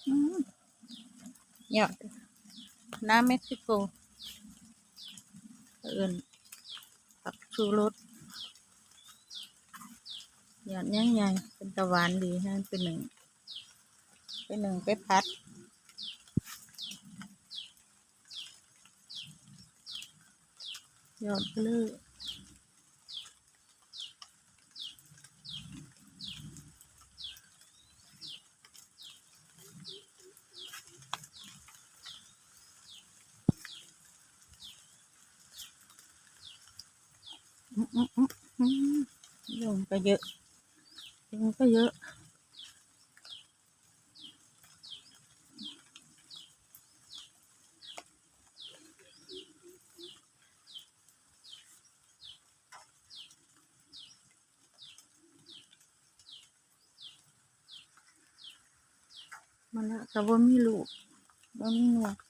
ອືມ ຍອດ ໜ້າເມັກຊິໂກ ເອີ້ນຜັກຊູລົດ ຍອດໃຫຍ່ໆ ເປັນຕາຫວານດີ ໃຫ້ໄປໜຶ້ງ ໄປໜຶ້ງ ໄປຜັດ ຍອດເລີຍ. ອືມ ອືມ ອືມ ອືມ ຍຸງກໍເຍາະ ຍຸງກໍເຍາະ. ມັນລະກໍບໍ່ມີລູກ ບໍ່ມີໜ່ວຍ.